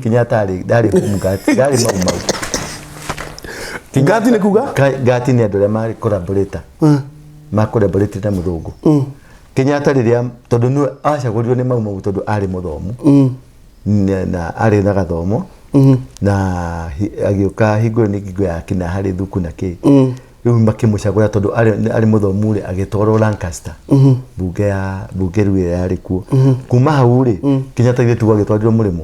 Kenyatta arĩ ndarĩ home guard, ndarĩ Mau Mau. Guard nĩ kuga? Guard nĩ andũ arĩa marĩ collaborator. Ma collaborate na mũthũngũ. Kenyatta rĩrĩa tondũ nĩwe acagũrirwo nĩ Mau Mau tondũ arĩ mũthomu. Na arĩ na gathomo. Na agĩũka hingo ĩyo nĩ ngingo ya kina harĩ thuku na kĩ. Rĩu makĩmũcagũra tondũ arĩ mũthomu rĩ, agĩtwarwo Lancaster. Bunge ya bunge rĩu ĩrĩa yarĩ kuo. Kuma hau rĩ, Kenyatta githĩ tiguo agĩtwarirwo mũrĩmo.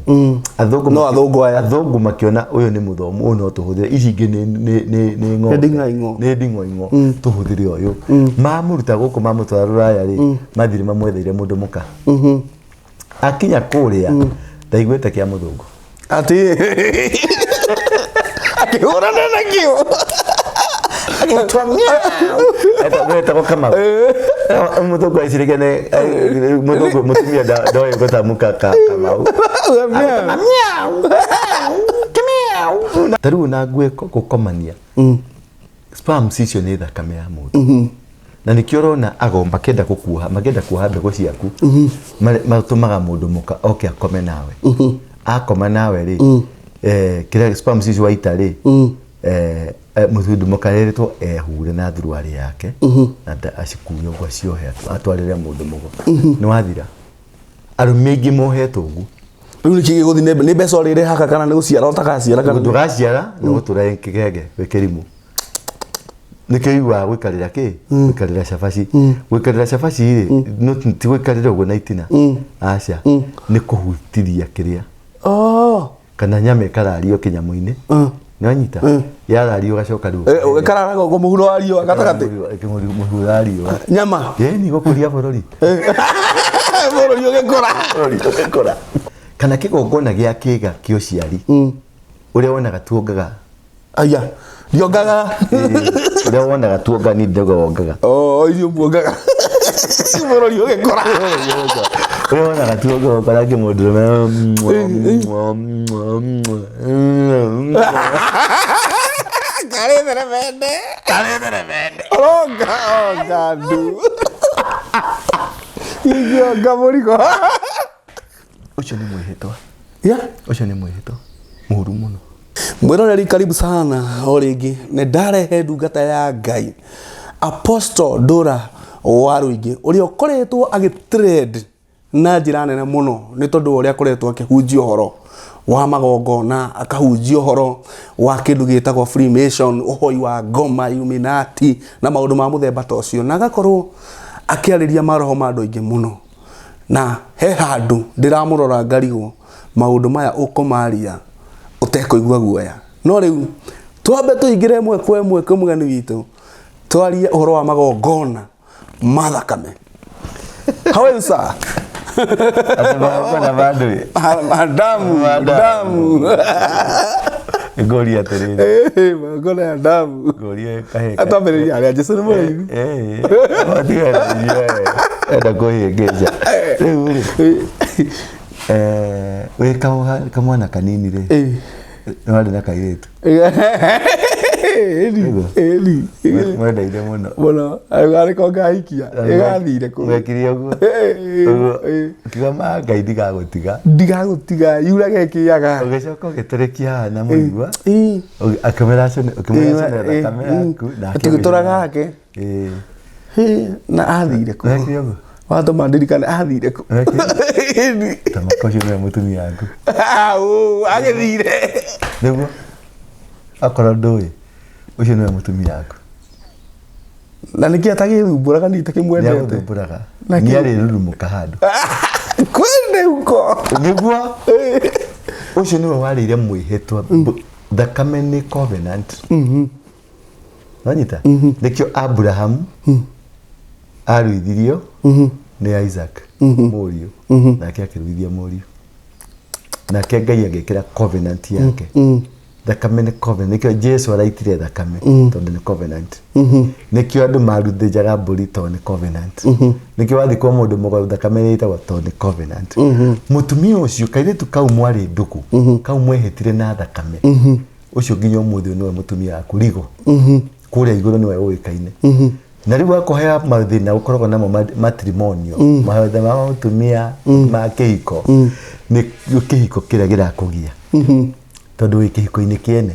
Athũngũ No athũngũ aya. Athũngũ makĩona ũyũ nĩ mũthomu, ũyũ no tũhũthĩre. Ici ingĩ nĩ ng'ombe. Nĩ nding'aing'o. Nĩ nding'oing'o. Tũhũthĩre ũyũ. Mamũruta gũkũ mamũtwara Rũraya rĩ, mathire mamwetheire mũndũ mũka. Akinya kũrĩa, ndaiguĩte kĩa mũthũngũ. Ati akĩhũrana nakĩo. Agĩtua miau. Etagwo Kamau. Mũthũngũ aiciragia nĩ mũthũngũ mũtumia ndoĩ gũtamũka Kamau. Miau. Miau. Ta rĩu ona nguo gũkomania. Sperms icio nĩ thakame ya mũndũ. Na nĩkĩo ũrona ago makĩenda gũkuoha, makĩenda kuoha mbegũ ciaku, matũmaga mũndũ mũka oke akome nawe. Akoma nawe rĩ, kĩrĩa sperms icio waita rĩ, mũndũ mũka erĩtwo ehure na thuruarĩ yake, na acikuue ũguo aciohe atwarĩre mũndũ mũgo. Nĩ wathira. Arũme aingĩ mohetwo ũguo. Rĩu nĩkĩ gĩgũthiĩ nĩ mbeca ũrĩrĩhaga kana nĩ gũciara ũtagaciara kana? Ndũgaciara nĩ gũtũra kĩgege wĩ kĩrimũ. Nĩkĩo iguaga gũikarĩra kĩ? Gũikarĩra cabaci. Gũikarĩra cabaci rĩ, no ti gũikarĩra ũguo na itina. Aca. Nĩ kũhutiria kĩrĩa. Kana nyama ĩkarario kĩnyamũ-inĩ. Nĩ wanyita? Yarario ũgacoka rĩu. Ĩkararaga ũguo mũhuro wa riũa gatagatĩ. Mũhuro wa riũa. Nyama. Ĩni gũkũria bũrũri. Bũrũri ũgĩkũra. Bũrũri ũgĩkũra. Kana kĩgongona gĩa kĩga kĩa ũciari. Ũrĩa wonaga tuongaga. Aya, ndiongaga. Ũrĩa wonaga tuonga ni ndĩgo wongaga. Oh, irio muongaga. Bũrũri ũgĩkũra. Ũrĩa wonaga tuonga ũkora kĩmũndũrũme. Karĩ theremende. Karĩ theremende. Oronga, onga ndu. Ingĩonga mũrigo. Ũcio nĩ mwĩhĩtwa. Yeah. Ũcio nĩ mwĩhĩtwa mũru mũno. Mwĩroreri karibu sana o rĩngĩ nĩ ndarehe ndungata ya Ngai Apostle Ndura wa Rũingĩ ũrĩa ũkoretwo agĩtrend na njĩra nene mũno nĩ tondũ wa ũrĩa akoretwo akĩhunjia ũhoro wa magongona, akahunjia ũhoro wa kĩndũ gĩtagwo Freemason, ũhoi wa ngoma, Illuminati na maũndũ ma mũthemba ta ũcio, na agakorwo akĩarĩria maroho ma andũ aingĩ mũno. Na he handũ ndĩramũrora ngarigwo maũndũ maya ũkũmaria ũtekũigua guoya. No rĩu twambe tũingĩre ĩmwe kwa ĩmwe kwĩ mũgeni witũ twarie ũhoro wa magongona ma thakame. How are you sir? Atĩ magongona ma ndũĩ? Ma damu, Ma damu. Ngũria atĩrĩrĩ. Eh, magongona ya damu. Ngũrie kahĩĩ. Atwambĩrĩria harĩa Jesũ nĩ mũrĩithi. Eh, tiga na enda kũhĩngĩca. Rĩu rĩ, wĩ kamwana kanini rĩ, nĩ warĩ na kairĩtu. Ĩni, ĩni. Mwendaire mũno. Mũno, arĩ ko ngahikia, ĩgathire kũ. Wekire ũguo. Ũguo. Ũkiuga ma Ngai ndigagũtiga. Ndigagũtiga, yurage ĩkĩaga. Ũgĩcoka ũgĩtũrĩkia haha na mũigua. Akĩmwĩra acũne thakame yaku. Tũgĩtũra gake. Na athire kũ. Wekire ũguo. Watũma ndirikane athire kũ. Tamaka ũcio nĩwe mũtumia waku. Agĩthire. Nĩguo. Akorwo ndũĩ, ũcio nĩwe mũtumia waku. Na nĩkĩ atagĩthumbũraga niĩ itakĩmwendete? Nĩagũthumbũraga. Nĩarĩrurumũka handũ. Kwende huko. Nĩguo. Ũcio nĩwe warĩire mwĩhĩtwa. Thakame nĩ covenant. Wanyita? Nĩkĩo Abraham aruithirio nĩ Isaac mũriũ. Nake akĩruithia mũriũ. Nake Ngai agĩkĩra covenant yake. Thakame nĩ covenant. Nĩkĩo Jesu araitire thakame tondũ nĩ covenant. Nĩkĩo andũ maruthĩnjaga mbũri tondũ nĩ covenant. Nĩkĩo wathiĩ kwa mũndũ mũgo thakame nĩ ĩtagwo tondũ nĩ covenant. Mũtumia ũcio kairĩtu kau mwarĩ ndũgũ kau mwehĩtire na thakame ũcio nginya ũmũthĩ ũyũ nĩwe mũtumia waku rigo. Kũrĩa igũrũ nĩwe ũĩkaine. Na rĩu akũhea mathĩna ũkoragwo namo matrimonial, mathĩna ma mũtumia ma kĩhiko, nĩ kĩhiko kĩrĩa kĩrakũgia tondũ wĩ kĩhiko-inĩ kĩene.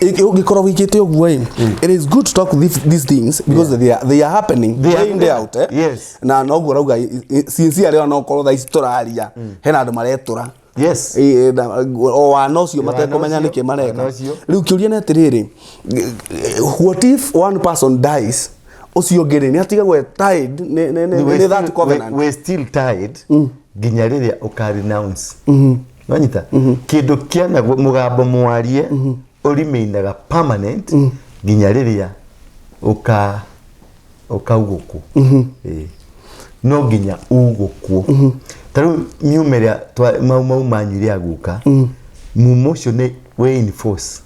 Ũngĩkorwo wĩkĩte ũguo ĩ, it is good to talk these things because they are happening They day are in, day out, eh? Yes. Na noguo rauga sincere ona okorwo thaa ici tũraria hena andũ maretũra. O wana ũcio matekũmenya ũcio, nĩkĩ mareka. wana ũcio. Rĩu kĩũria nĩ atĩrĩrĩ, what if one person dies, ũcio ũngĩ rĩ nĩ atigagwo e tied nĩ that covenant? We still tied nginya rĩrĩa ũka renounce. Wanyita kĩndũ kĩana mũgambo mwarie ũrimainaga permanent nginya rĩrĩa ũkaugũkwo. Ĩĩ. No nginya ugũkwo. Ta rĩu miuma ĩrĩa mau mau manyuire aguka, mumo ũcio nĩ wĩ in force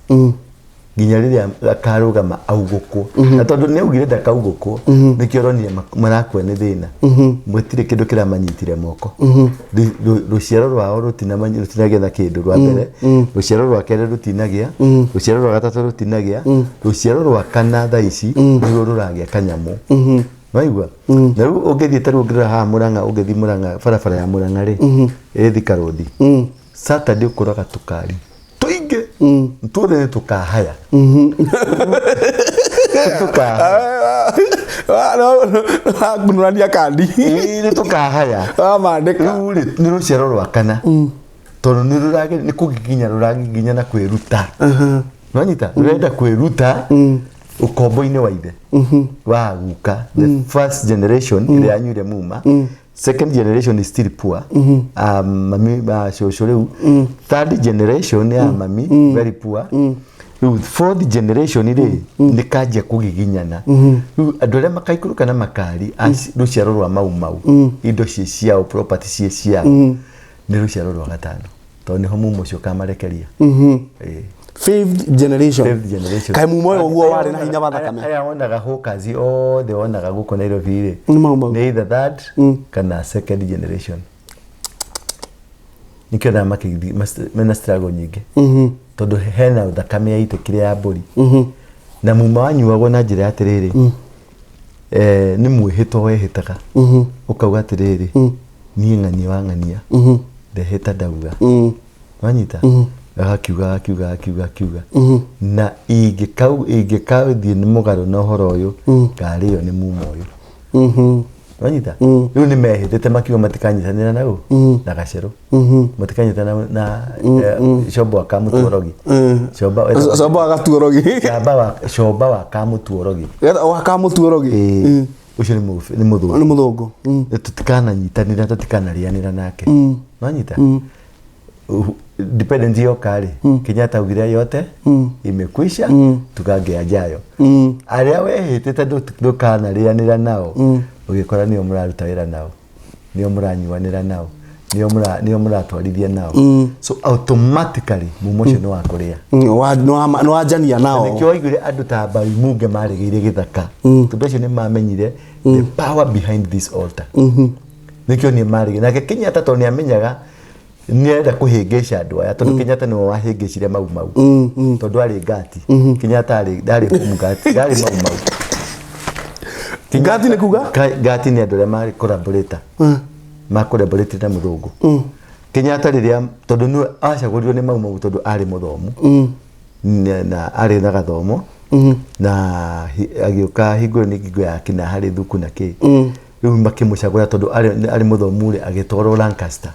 nginya rĩrĩa akarũgama augũkwo. Na tondũ nĩ augire ndakaugũkwo, nĩkĩo ũronire marakua nĩ thĩna. Gũtirĩ kĩndũ kĩramanyitire moko. Rũciaro rwao rũtinagĩa na kĩndũ rwa mbere, rũciaro rwa kerĩ rũtinagĩa, rũciaro rwa gatatũ rũtinagĩa, rũciaro rwa kana thaa ici nĩruo rũragĩa kanyamũ. Waigua? Na rĩu ũngĩthiĩ, ta rĩu ũngĩrora haha Mũrang'a, ũngĩthiĩ Mũrang'a, barabara ya Mũrang'a rĩ, ĩ Thika Road. Saturday ũkoraga tũkari tũingĩ tuothe nĩ tũkahaya. Tũkahaya. Wakunũrania kandi. Ĩĩ, nĩ tũkahaya. Wamandĩka. Rĩu rĩ, nĩ rũciaro rwa kana tondũ nĩ rũrage nĩ kũgiginya rũragiginya na kwĩruta. Nwanyita rũrenda kwĩruta ũkombo-inĩ wa ithe wa guka. The first generation ĩrĩa yanyuire muma, second generation is still poor, mami ma cũcũ, rĩu third generation ya mami, very poor. Rĩu fourth generation rĩ nĩ kanjia kũgiginyana. Rĩu andũ arĩa makaikũrũka na makari a rũciaro rwa mau mau, indo ciĩ ciao, property ciĩ ciao, nĩ rũciaro rwa gatano tondũ nĩho mumo ũcio ũkamarekeria. Ĩĩ. Fifth generation. Fifth generation. Kaĩ mumo ũyũ ũguo warĩ na hinya wa thakame? Aya wonaga hawkers othe wonaga gũkũ Nairobi rĩ, Nĩ mau mau. nĩ either third kana second generation. Nĩkĩo na makĩthi mena struggle nyingĩ tondũ hena thakame yaitĩkire ya mbũri na muma wanyuagwo na njĩra ya atĩrĩrĩ, nĩ mwĩhĩtwa wehĩtaga ũkauga atĩrĩrĩ, niĩ ng'ania wa ng'ania ndehĩta ndauga. Wanyita? Agakiuga akiuga akiuga akiuga na ingĩkathiĩ nĩ mũgarũ na ũhoro ũyũ, ngarĩo nĩ mumo ũyũ. Wanyita? Rĩu nĩ mehĩtĩte makiuga matikanyitanĩra na ũ na gacerũ, matikanyitanĩra na combo wa kamũtuorogi. Comba. Comba wa gatuorogi. Comba wa kamũtuorogi. Wa kamũtuorogi. Ĩĩ. Ũcio nĩ mũthũngũ. Nĩ mũthũngũ. Tũtikananyitanĩra, tũtikanarĩanĩra nake. Wanyita? Dependency yoka rĩ, Kenyatta augire yote imekwisha, tugange ajayo. Arĩa wehĩtĩte ndũkanarĩanĩra nao, ũgĩkora nĩo mũraruta wĩra nao, nĩo mũranyuanĩra nao, nĩo mũratwarithia nao. So automatically mumo ũcio nĩ wa kũrĩa. Nĩ wanjania nao. Nĩkĩo waiguire andũ ta Barimunge maregeire gĩthaka, tondũ acio nĩ mamenyire the power behind this altar. Nĩkĩo niĩ maregeire nake Kenyatta, tondũ nĩ amenyaga nĩ arenda kũhĩngĩca andũ aya, tondũ Kenyatta nĩwe wahĩngĩcire mau mau, tondũ arĩ ngati. Kenyatta arĩ ndarĩ mugati, ndarĩ mau mau. Ngati nĩ kuga? Ngati nĩ andũ arĩa marĩ collaborator, ma collaborate na mũthũngũ Kenyatta rĩrĩa, tondũ nĩwe acagũrirwo nĩ mau mau tondũ arĩ mũthomu na arĩ na gathomo na agĩũka hingo ĩyo nĩ ngingo ya kina harĩ thuku na kĩ. Rĩu makĩmũcagũra tondũ arĩ mũthomu rĩ, agĩtwarwo Lancaster,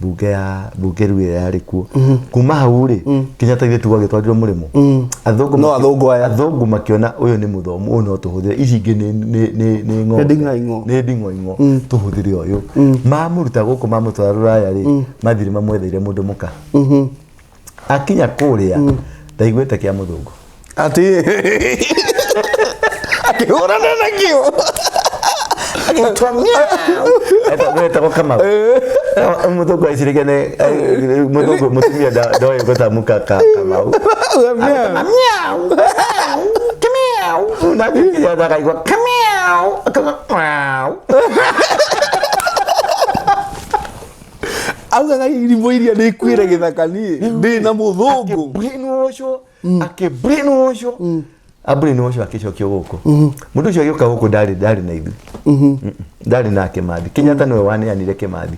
bunge ya bunge rĩu ĩrĩa yarĩ kuo. Kuma hau rĩ, Kenyatta ithe tugo agĩtwarirwo mũrĩmo athũngũ. No athũngũ aya. Athũngũ makĩona ũyũ nĩ mũthomu, ũyũ no tũhũthĩre, ici ingĩ nĩ ng'ombe. Nding'aing'o. Nĩ nding'oing'o, tũhũthĩre ũyũ. Mamũruta gũkũ mamũtwara rũraya rĩ, mathire mamwetheire mũndũ mũka. Akinya kũrĩa ndaiguĩte kĩa mũthũngũ. Atĩ akĩhũrana nakĩo. Wetagwo Kamau. Mũthũngũ aiciragia nĩ mũthũngũ, mũtumia ndoĩ gũtamũka Kamau. Miau, miau. Nake Kenyatta akaigua kamiau, akauga miau. Augaga irimũ iria nĩ ikuĩre gĩthaka, niĩ ndĩ na mũthũngũ. Akĩ-brainwash, akĩ-brainwash. Aburaini ũcio akĩcokio gũkũ. Mũndũ ũcio agĩũka gũkũ ndarĩ na ithuĩ. Ndarĩ na Kĩmathi. Kenyatta nĩwe waneanire Kĩmathi.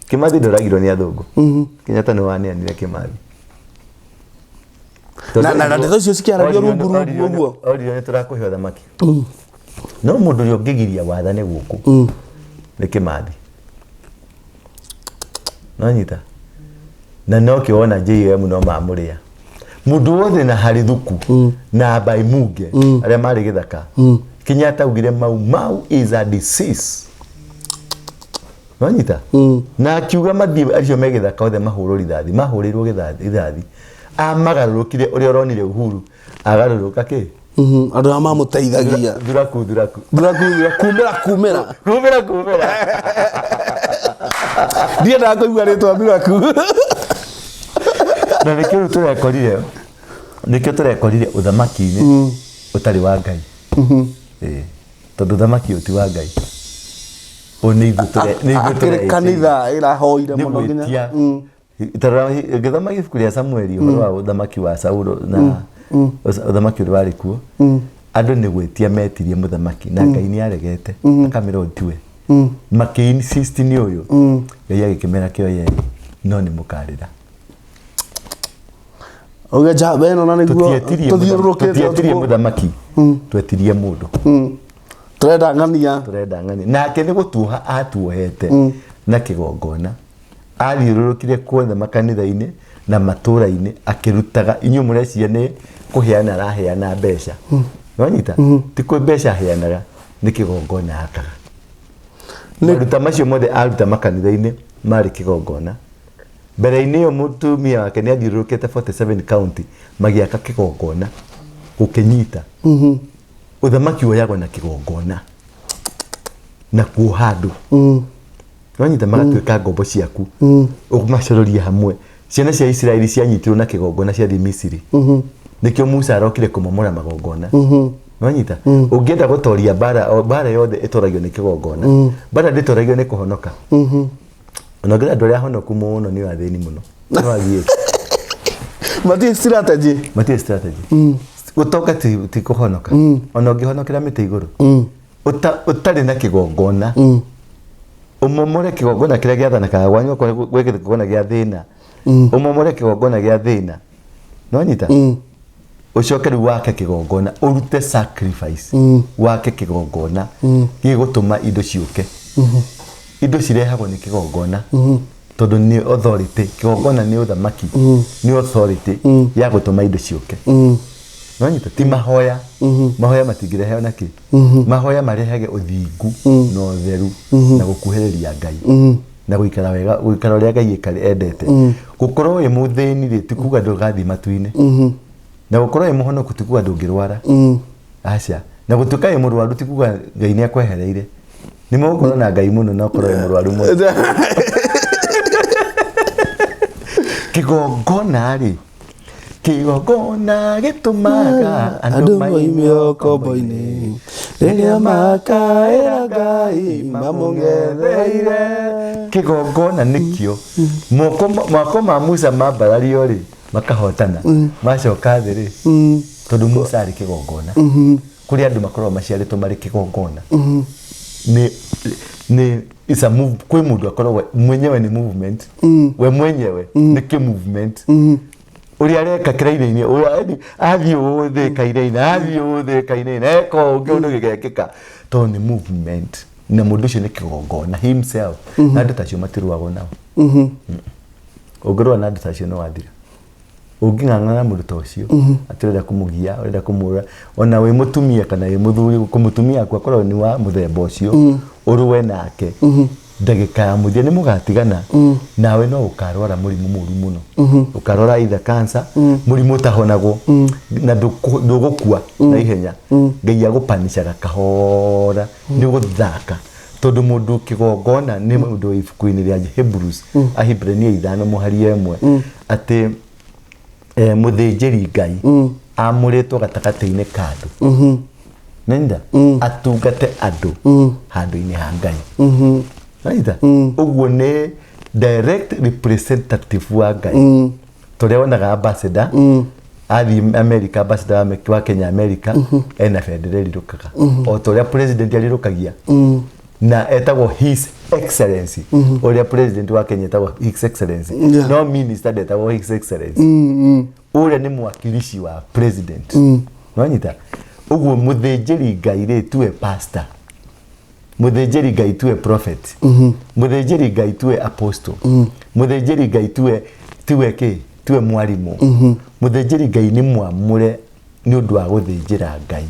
Kĩmathi ndoragirwo nĩ athũngũ. Kenyatta nĩwe waneanire Kĩmathi. Na ndeto icio cikĩaragio rungu rungu ũguo. Oririo nĩ tũrakũhe ũthamaki. No mũndũ ũrĩa ũngĩgiria wathane gũkũ nĩ Kĩmathi. Nonyita na nokĩo wona JM no mamũrĩa mũndũ wothe na harĩ thuku na Baimunge arĩa marĩ gĩthaka. Kenyatta augire Mau Mau is a disease. Nonyita na akiuga mathiĩ acio me gĩthaka othe mahũrwo rithathi, mahũrĩirwo rithathi. Amagarũrũkire ũrĩa ũronire Uhuru agarũrũka kĩ. Andũ arĩa mamũteithagia. Thuraku thuraku. Thuraku kumĩra kumĩra. Kumĩra kumĩra. Ndiendaga kũigua rĩtwa thuraku. Na nĩkĩo rĩu tũrekorire, nĩkĩo tũrekorire ũthamaki-inĩ ũtarĩ wa Ngai. Ĩĩ. Tondũ ũthamaki ũyũ ti wa Ngai. Ũyũ nĩ ithuĩ nĩ ithuĩ Akĩrĩ kanitha ĩrahoire nĩ mũno nginya. gwĩtia. Tarora ngĩthoma ibuku rĩa Samueli ũhoro wa ũthamaki wa Saulu na ũthamaki ũrĩa warĩ kuo, andũ nĩ gwĩtia metirie mũthamaki na Ngai nĩ aregete akamĩra ũyũ tiwe. Makĩ insist nĩ ũyũ. Ngai agĩkĩmera kĩoyei no nĩ mũkarĩra. Uge njamba ĩno na nĩguo Tũtietirie tũthiũrũrũkĩte tũtietirie ũtukũ. mũthamaki, twetirie mũndũ. Tũrenda ng'ania. Tũrenda ng'ania. Nake nĩ gũtuoha atuohete na kĩgongona. Athiũrũrũkire kuothe makanitha-inĩ na matũra-inĩ akĩrutaga. Inyuĩ mũreciria nĩ kũheana araheana mbeca. Nĩwanyita? Ti kwĩ mbeca aheanaga, nĩ kĩgongona akaga. Maruta macio mothe aruta makanitha-inĩ marĩ kĩgongona. Mbere-inĩ ĩyo mũtumia wake nĩ athiũrũrũkĩte 47 county magĩaka kĩgongona gũkĩnyita. Ũthamaki woyagwo na kĩgongona na kuoha andũ. Wanyita magatuĩka ngombo ciaku. Ũmacororie hamwe. Ciana cia Isiraeli cianyitirwo na kĩgongona ciathiĩ Misiri. Nĩkĩo Musa arokire kũmomora magongona. Wanyita? Ũngĩenda gũtoria mbara, mbara yothe ĩtoragio nĩ kĩgongona. Mbara ndĩtoragio nĩ kũhonoka. Ona ũngĩra andũ arĩa ahonoku mũno nĩ athĩni mũno. No athiĩ. Matirĩ strategy. Matirĩ strategy. Gũtonga ti kũhonoka. Ona ũngĩhonokera mĩtĩ igũrũ. Ũtarĩ na kĩgongona. Ũmomore kĩgongona kĩrĩa gĩathanakaga gwanyu okorwo gwĩ kĩgongona gĩa thĩna. Ũmomore kĩgongona gĩa thĩna. Nĩwanyita? Ũcoke rĩu wake kĩgongona, ũrute sacrifice. Wake kĩgongona gĩgũtũma indo ciũke. Indo cirehagwo nĩ kĩgongona. Tondũ nĩ authority, kĩgongona nĩ ũthamaki, nĩ authority ya gũtũma indo ciũke. Nĩwanyita? Ti mahoya. Mahoya matingĩrehe ona kĩ. Mahoya marehage ũthingu na ũtheru na gũkuhĩrĩria Ngai. Na gũikara wega, gũikara ũrĩa Ngai endete. Gũkorwo wĩ mũthĩni rĩ, ti kuga ndũgathiĩ matu-inĩ. Na gũkorwo wĩ mũhonoku ti kuga ndũngĩrwara. Aca. Na gũtuĩka wĩ mũrwaru ti kuga Ngai nĩ akwehereire. Nĩ mũgũkorwo na Ngai mũno na ũkorwo wĩ mũrwaru mũno. Kĩgongona rĩ, kĩgongona gĩtũmaga andũ moime ũkombo-inĩ rĩrĩa makaĩra Ngai mamũng'etheire. Kĩgongona nĩkĩo moko ma Musa mambarario rĩ, makahotana. Macoka thĩ rĩ, tondũ Musa arĩ kĩgongona. Kũrĩ andũ makoragwo maciarĩtwo marĩ kĩgongona. Nĩ it's a move, kwĩ mũndũ akoragwo mwenyewe nĩ movement. We mwenyewe nĩ kĩ movement. Ũrĩa areka kĩraini-inĩ, ũrĩa athiĩ ũũ thĩ kainaina, athiĩ ũũ thĩ kainaina, eka ũũ kĩũndũ gĩgekĩka. Tondũ nĩ movement. Na mũndũ ũcio nĩ kĩgongona himself. Na andũ ta acio matirũagwo nao. Ũngĩrũa na andũ ta acio nĩ wathira. Ũngĩng'ang'ana na mũndũ ta ũcio, atĩ ũrenda kũmũgia, ũrenda kũmũra, ona wĩ mũtumia kana wĩ mũthuri, kũmũtumia aku akorwo nĩ wa mũthemba ũcio, ũrũe nake. Ndagĩka ya mũthia nĩ mũgatigana, nawe no ũkarwara mũrimũ mũru mũno. Ũkarwara either cancer, mũrimũ ũtahonagwo, na ndũgũkua na ihenya. Ngai agũpanicaga kahora, nĩ ũgũthaka. Tondũ mũndũ kĩgongona nĩ mũndũ wĩ ibuku-inĩ rĩa Hebrews, Ahibirania 5 mũhari 1, atĩ mũthĩnjĩri Ngai amũrĩtwo gatagatĩ-inĩ ka andũ. Nenda atungate andũ handũ-inĩ ha Ngai. Nenda ũguo nĩ direct representative wa Ngai. Tũrĩa wonaga ambassador Athiĩ America, ambassador wa Kenya America ena bendera ĩrirũkaga o ta ũrĩa president arirũkagia, na etagwo His Excellency, ũrĩa president wa Kenya etagwo His Excellency. No minister ndetagwo His Excellency. Ũrĩa nĩ mwakilishi wa president. Nwanyita ũguo? Mũthĩnjĩri Ngai rĩ, tuwe pastor, mũthĩnjĩri Ngai tuwe prophet, mũthĩnjĩri Ngai tuwe apostle, mũthĩnjĩri Ngai tuwe kĩ, tuwe mwarimũ. Mũthĩnjĩri Ngai nĩ mwamũre nĩ ũndũ wa gũthĩnjĩra Ngai,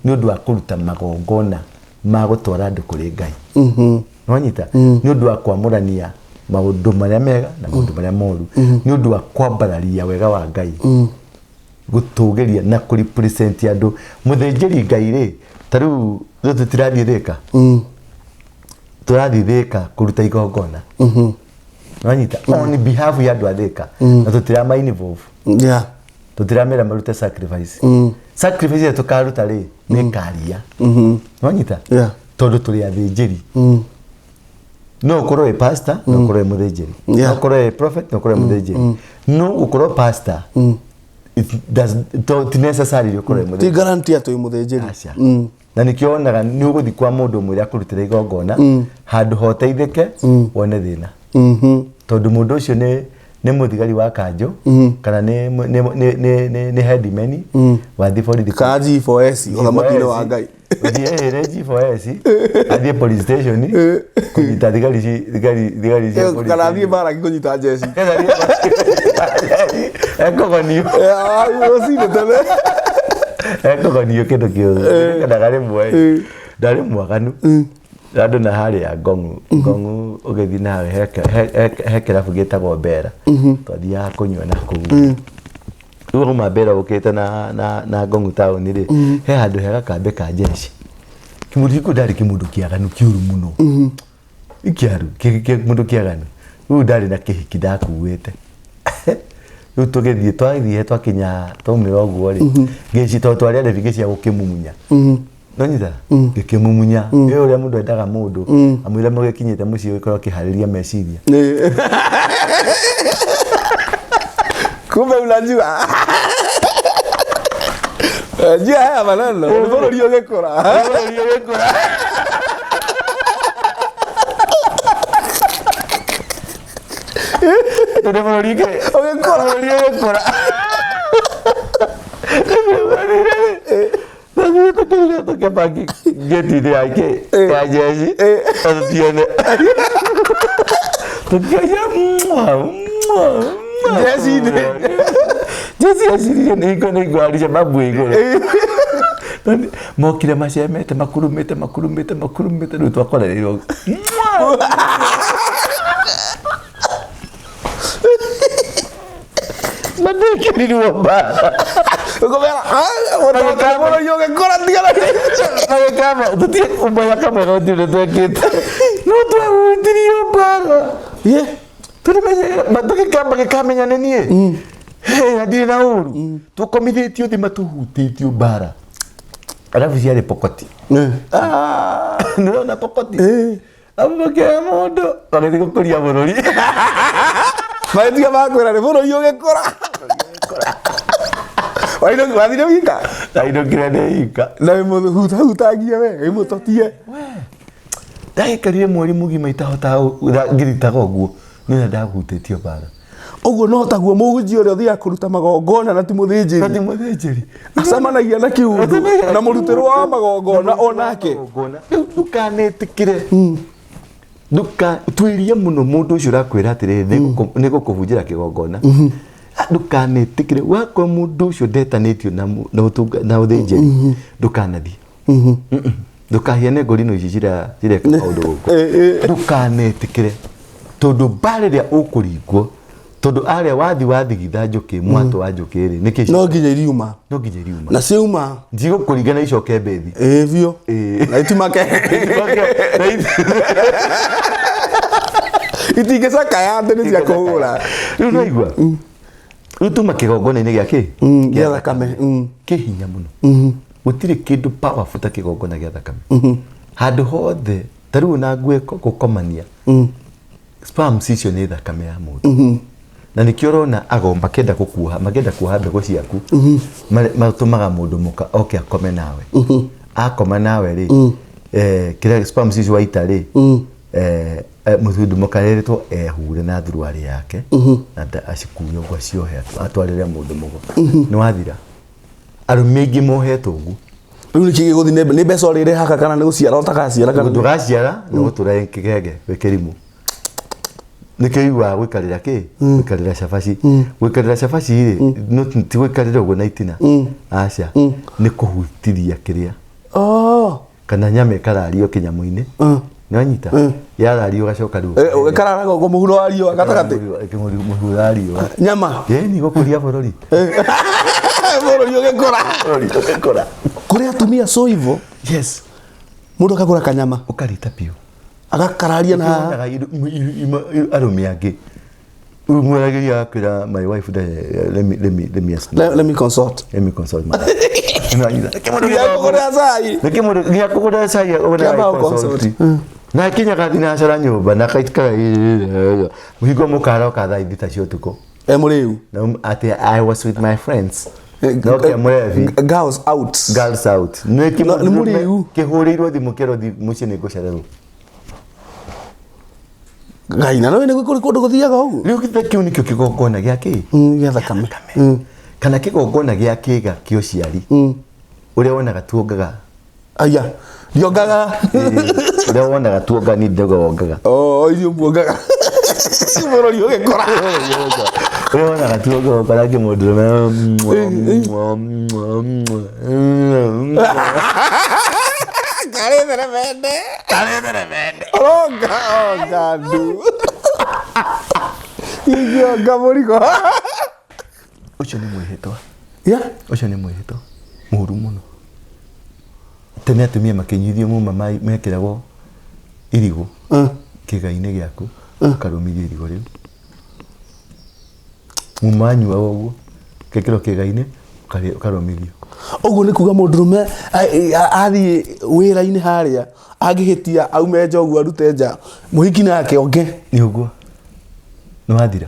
nĩ ũndũ wa kũruta magongona ma gũtwara andũ kũrĩ Ngai. Nwanyita? Nĩ ũndũ wa kwamũrania maũndũ marĩa mega na maũndũ marĩa moru, nĩ ũndũ wa kwambararia wega wa Ngai, gũtũgĩria na kũrepresent andũ. Mũthĩnjĩri Ngai rĩ, ta rĩu rĩu tũtirathiĩ Thĩka, tũrathiĩ Thĩka kũruta igongona. Nwanyita? On behalf ya andũ a Thĩka, na tũtirama involve. Tũtiramera marute sacrifice. Sacrifice ĩrĩa tũkaruta rĩ, nĩ karia. Nwanyita? Tondũ tũrĩ athĩnjĩri. No ũkorwo wĩ pastor, no ũkorwo wĩ mũthĩnjĩri. No ũkorwo wĩ prophet, no ũkorwo wĩ mũthĩnjĩri. No gũkorwo pastor, it does ti necessarily ũkorwo wĩ ti mũthĩnjĩri. Guarantee atĩ wĩ mũthĩnjĩri. Aca. Na nĩkĩo wonaga nĩ ũgũthiĩ kwa mũndũ ũmwe akũrutĩra igongona, handũ ha ũteithĩke wone thĩna, tondũ mũndũ ũcio nĩ mũthigari wa kanjũ kana nĩ headman wathiĩ borithi. Ka G4S ũthamaki-inĩ wa Ngai. Ũthiĩ ĩrĩ G4S, athiĩ police station kũnyita thigari thigari cia police Kana athiĩ station. mbaraki kũnyita njeci. Kana athiĩ ekũgonio. Rũcinĩ tene. Ekũgonio kĩndũ kĩũru. Kenaga rĩmwe ndarĩ mwaganu andũ na harĩa Ngong'u. Ngong'u ũgĩthiĩ nawe he kĩrabu gĩtagwo Mbera, twathiaga kũnyua na kũu. Rĩu auma Mbera ũkĩte na Ngong'u taũni rĩ, he handũ hega kambĩ ka jeshi. Kĩmũndũ gĩkũ ndarĩ kĩmũndũ kĩaganu kĩũru mũno, ikiaru kĩmũndũ kĩaganu. Rĩu ndarĩ na kĩhiki ndakuĩte. Rĩu tũgĩthiĩ, twathiĩ twakinya, twaumĩra ũguo rĩ, ngĩci tondũ twarĩ arebi, ngĩcia gũkĩmumunya. Nonyita ngĩkĩmumunya ĩ ũrĩa mũndũ endaga mũndũ amwĩra mũgĩkinyĩte mũciĩ ũgĩkorwo ũkĩharĩria meciria. Kumbe unajua, unajua haya maneno ni bũrũri ũgĩkũra. Bũrũri ũgĩkũra. Tondũ bũrũri ũgĩkũra. Bũrũri ũgĩkũra. Tũthiĩ tũkĩruga tũkĩbangi ngĩti-inĩ yake ya jeshi tũtione tũkĩaria Jeshi-inĩ. Jeshi yeciririe nĩ hingo nĩ ngwarisha mabu igũrũ. Mokire macemete, makurumĩte, makurumĩte, makurumĩte. Rĩu twakorereirwo. Mandĩkĩrirwo mbara. Ũkũmera bũrũri ũgĩkũra tigana. Magĩkamba tũtirĩ ũmwe kamwe gũtirĩ twekĩte, no twahutirio mbara. Ye. Tũgĩkamba gĩkamenya nĩ niĩ. Hey, na ndirĩ na ũru, tũkomithĩtio thĩ, matũhutĩtio mbara, arabu ciarĩ pokoti. Ah, nĩũrona pokoti abu makĩoya mũndũ magĩthiĩ gũkũria bũrũri. Magĩtiga makwĩra nĩ bũrũri ũgĩkũra. Wathire wika. Ndainũkire ndĩ ika. Na wĩ mũhutahutagie, we wĩ mũtotie. Ndagĩkarire mweri mũgima itahotaga ngĩritaga ũguo nĩ ndahutĩtio mbara. Ũguo no taguo mũhunjia ũrĩa ũthiaga kũruta magongona na ti mũthĩnjĩri Tati mũthĩnjĩri acemanagia na kĩũndũ na mũrutĩrwo wa magongona onake. Magongona. Rĩu ndũkanetĩkĩre, nduka twĩrie mũno mũndũ ũcio ũrakwĩra atĩrĩrĩ, nĩ gũkũhunjĩra kĩgongona. Ah, ndũkanetĩkĩre. Wakorwo mũndũ ũcio ndetanĩtio na na ũthĩnjĩri, ndũkanathiĩ. Ndũkahiane ngorino ici cireka maũndũ gũkũ. Ndũkanetĩkĩre, tondũ mbara ĩrĩa ũkũringwo, tondũ arĩa wathi wathigitha njũkĩ, mwatũ wa njũkĩ rĩ, nĩkĩ? No nginya iriuma. No nginya iriuma. Na ciauma Ndigũkũringa na icoke mbĩthi. Ĩĩ biũ. Ĩĩ. Na itimake itingĩcakaya atĩ nĩ cia kũhũra. Rĩu naigua rĩu tuma kĩgongona-inĩ gĩa kĩ? Gĩa thakame. Kĩ hinya mũno. Gũtirĩ kĩndũ powerful ta kĩgongona gĩa thakame handũ hothe. Ta rĩu ona nguo gũkomania, sperms icio nĩ thakame ya mũndũ. Na nĩkĩo ũrona ago makĩenda gũkuoha, makĩenda kuoha mbegũ ciaku, matũmaga mũndũ mũka oke akome nawe. Akoma nawe rĩ, kĩrĩa sperms icio waita rĩ, mũndũ mũka erĩtwo ehure na thuruarĩ yake na acikuue ũguo aciohe atwarĩre mũndũ mũgo. Nĩ wathira. Arũme aingĩ mohetwo ũguo. Rĩu nĩkĩ gĩgũthiĩ nĩ mbeca ũrĩrĩhaga kana nĩ gũciara ũtagaciara kana Ndũgaciara na ũgũtũra kĩgege wĩ kĩrimũ. Nĩkĩo iguaga gũikarĩra kĩ? Gũikarĩra cabaci. Gũikarĩra cabaci rĩ, no ti gũikarĩra ũguo na itina. Aca. Nĩ kũhutiria kĩrĩa. Oh. Kana nyama ĩkarario kĩnyamũ-inĩ. Nĩ wanyita? Yarario ũgacoka rĩu. Ĩkararaga ũguo mũhuro wa riũa gatagatĩ. Mũhuro wa riũa. Nyama. Ĩni gũkũria bũrũri. Bũrũri ũgĩkũra. Bũrũri ũgĩkũra. Kũrĩ atumia so hivyo. Yes. Mũndũ akagũra kanyama. Ũkarĩta biũ. Agakararia na haha. Nĩkĩo wonaga arũme angĩ. Rĩu mwaragĩria akwĩra my wife let me ask. Let me consult. Let me consult my Nginya kũgũra cai. Nĩkĩ mũndũ nginya kũgũra cai Kĩamba ũgũraga consult. consult. Na akinyaga thinacara nyũmba na akaikara mũhingo mũkaroka thaa ithita cia ũtukũ. E mũrĩu. Na atĩ I was with my friends. No kĩa mũrebi. Girls out. Girls out. Nĩ No, nĩ mũrĩu. Kĩhũrĩirwo thimũ kĩrwo mũciĩ nĩ ngũcererwo. Ngai na nĩ kũrĩ kũndũ gũthiaga ũguo. Rĩu githĩ kĩu nĩkĩo kĩgongona gĩa kĩ? Gĩa thakame. Kana kĩgongona gĩa kĩga kĩa ũciari. Ũrĩa wonaga tuongaga. Aya. Ndiongaga. Ũrĩa wonaga tuonga ni ndogo wongaga. Oh, icio muongaga. Bũrũri ũgĩkũra. Ũrĩa wonaga tuonga ũkora kĩmũndũrũme. Karĩ theremende. Karĩ theremende. Oronga, onga ndu. Ingĩonga mũrigo. Ũcio nĩ mwĩhĩtwa. Yeah. Ũcio nĩ mwĩhĩtwa mũũru mũno. Tene atumia makĩnyuithio muma mekĩragwo irigũ kĩga-inĩ gĩaku, ũkarũmithia irigũ rĩu. Muma wanyuaga ũguo, ũgekĩrwo kĩga-inĩ, ũkarũmithio. Ũguo nĩ kuga mũndũrũme athiĩ wĩra-inĩ harĩa angĩhĩtia aume nja ũguo arute nja mũhiki nake onge. Nĩ ũguo. Nĩ wathira.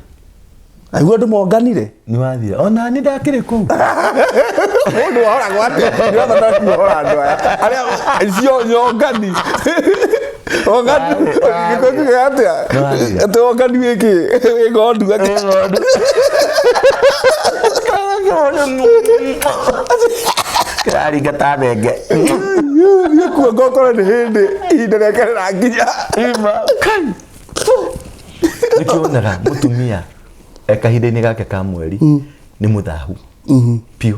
Aigua andũ monganire. Nĩ wathira. Ona nĩ ndakĩrĩ kũu. Mũndũ ahoragwo atĩa? Ndĩrabatara kuohora andũ aya. Arĩa icio nyongani. Ongani. Gĩkũyũ kiugaga atĩa? Nĩ wathira. Atĩ ongani wĩ kĩ? Wĩ ng'ondu. Kĩraringa ta thenge. Thiĩ kuonga ũkore nĩ hĩndĩ ihinda rĩake rĩrakinya. Nĩkĩo wonaga mũtumia e kahinda-inĩ gake ka mweri nĩ mũthahu biũ.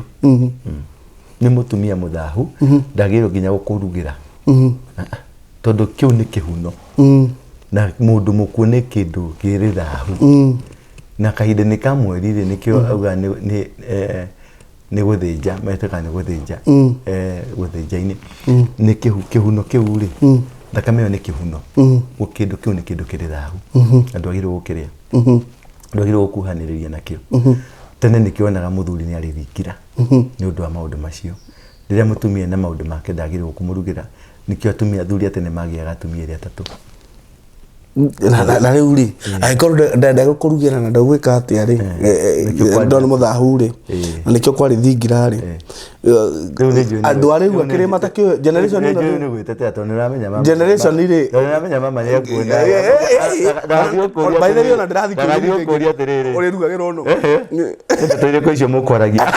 Nĩ mũtumia mũthahu, ndagĩrĩirwo nginya gũkũrugĩra. Tondũ kĩu nĩ kĩhuno. Na mũndũ mũkuũ nĩ kĩndũ kĩrĩ thahu. Na kahinda-inĩ ka mweri rĩ, nĩkĩo auga nĩ gũthĩnja, metĩkaga nĩ gũthĩnja. Gũthĩnja-inĩ. Nĩ kĩhuno kĩu rĩ, thakame ĩyo nĩ kĩhuno. Kĩndũ kĩu nĩ kĩndũ kĩrĩ thahu. Na ndwagĩrĩirwo gũkĩrĩa. Ndwagĩrĩirwo gũkuhanĩrĩria nakĩo. Tene nĩkĩo wonaga mũthuri nĩ arĩ thingira nĩ ũndũ wa maũndũ macio. Rĩrĩa mũtumia na maũndũ make ndagĩrĩirwo kũmũrugĩra, nĩkĩo atumia athuri a tene magĩaga atumia erĩ atatũ. Na rĩu rĩ, angĩkorwo ndegũkũrugĩra na ndegwĩka atĩa rĩ, Nĩkĩo kwarĩ ndona mũthahu rĩ, na nĩkĩo kwarĩ thingira rĩ. Rĩu nĩ njũĩ nĩ Andũ a rĩu rĩu nĩ akĩrĩ njũĩ- matakĩũĩ, generation nĩ ĩno njũĩ rĩ- nĩ gwĩtetea tondũ nĩ ũramenya mama. Generation rĩ- Tondũ nĩ ũramenya mama nĩ ekuona. By the way, ona ndĩrathiĩ Ndagathiĩ kũũria gũkũria atĩrĩrĩ. Ũrĩrugagĩrwo nũ? Nĩ ndeto irĩkũ icio mũkwaragia?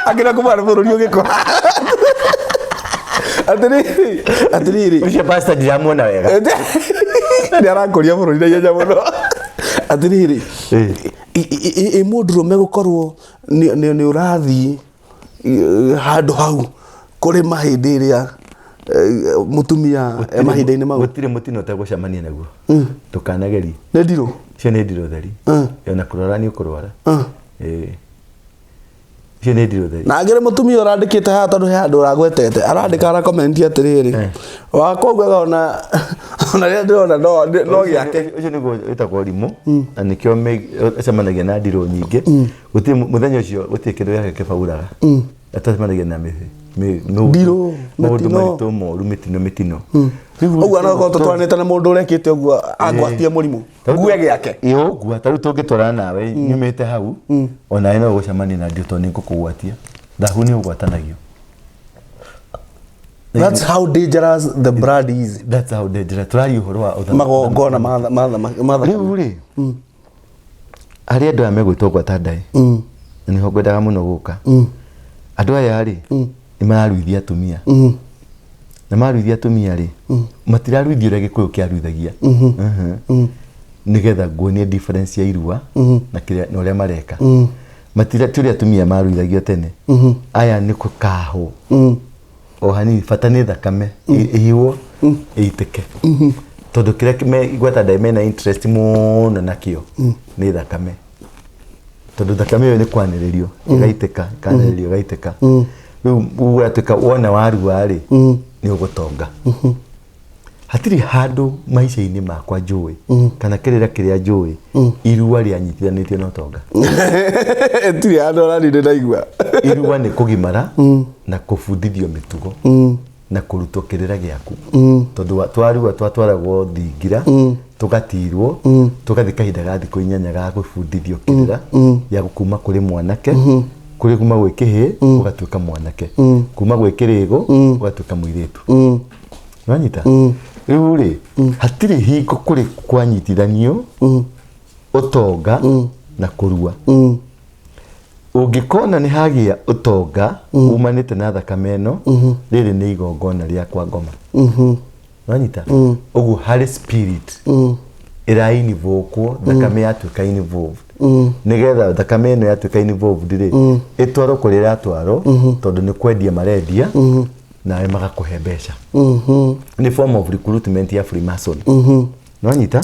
Akĩra kũmara bũrũri ũgĩkũra. Atĩrĩrĩ, atĩrĩrĩ. Ũcio pastor ndiramuona wega. Nĩ arakũria bũrũri na ihenya mũno. Atĩrĩrĩ, ĩ mũndũrũme gũkorwo nĩ ũrathiĩ handũ hau kũrĩma hĩndĩ ĩrĩa mũtumia e mahinda-inĩ mau. Gũtirĩ mũtino ũtegũcemania naguo. Ndũkanagerie. Nĩ ndirũ. Icio nĩ ndirũ theri. Ona kũrwara nĩ ũkũrwara. Icio nĩ ndirũ theri. Na angĩrĩ mũtumia ũrandĩkĩte haha tondũ he handũ ũragwetete arandĩka ara comment atĩrĩrĩ wakwa augaga ona rĩrĩa ndĩrona no gĩake. Ũcio nĩguo wĩtagwo rimũ na nĩkĩo acemanagia na ndirũ nyingĩ. Gũtirĩ mũthenya ũcio gũtirĩ kĩndũ gĩake kĩbauraga. Atacemanagia na mĩthĩ. Ndirũ, Maũndũ mĩtino. maritũ moru, mĩtino mĩtino. Rĩu Ũguo no tũtwaranĩte na mũndũ ũrekĩte ũguo angwatie mũrimũ ngue gĩake. Ĩ ũguo ta rĩu tũngĩtwarana nawe nyumĩte hau, onawe no ũgũcemania na ndio tondũ nĩ ngũkũgwatia. Thahu nĩ ũgwatanagio. That's how dangerous the blood is. That's how dangerous. Tũraria ũhoro wa ũthamaki. Magongona ma thakame. Rĩu rĩ, harĩ andũ aya megwĩtwo gwata ndaĩ, na nĩho ngwendaga mũno gũka. Andũ aya rĩ, nĩ mararuithia atumia, na maruithia atumia rĩ, matiraruithia ũrĩa Gĩkũyũ kĩaruithagia. Nĩgetha nguonie difference ya irua na kĩrĩa na ũrĩa mareka. Matira ti ũrĩa atumia maruithagio tene. Aya nĩ kũkahwo o hanini, bata nĩ thakame ĩhihwo ĩitĩke, tondũ kĩrĩa igweta ndaĩ mena interest mũno nakĩo nĩ thakame, tondũ thakame ĩyo nĩ kwanĩrĩrio ĩgaitĩka, ĩkanĩrĩrio ĩgaitĩka. Rĩu ũgatuĩka wona warua rĩ, nĩ ũgũtonga. Hatirĩ handũ maica-inĩ makwa njũĩ kana kĩrĩra kĩrĩa njũĩ irua rĩanyitithanĩtio na ũtonga. Tirĩ handũ ona niĩ ndaigua. Irua nĩ kũgimara na kũbundithio mĩtugo na kũrutwo kĩrĩra gĩaku, tondũ twarua twatwaragwo thingira, tũgatirwo, tũgathiĩ kahinda ga thikũ 8 ga gũbundithio kĩrĩra gĩa kuma kũrĩ mwanake, kũrĩ kuma gwĩ kĩhĩĩ ũgatuĩka mwanake, kuma gwĩ kĩrĩgũ ũgatuĩka mũirĩtu. Wanyita? Rĩu rĩ, hatirĩ hingo kũrĩ kwanyitithanio ũtonga na kũrua. Ũngĩkona nĩ hagĩa ũtonga umanĩte na thakame ĩno, rĩrĩ nĩ igongona rĩa kwa ngoma. Wanyita? Ũguo harĩ spirit ĩrainivũkwo, thakame yatuĩka involved, nĩgetha thakame ĩno yatuĩka involved rĩ, ĩtwarwo kũrĩa ĩratwarwo, tondũ nĩ kwendia marendia nawe magakũhe mbeca. Nĩ form of recruitment ya Freemason. Nwanyita?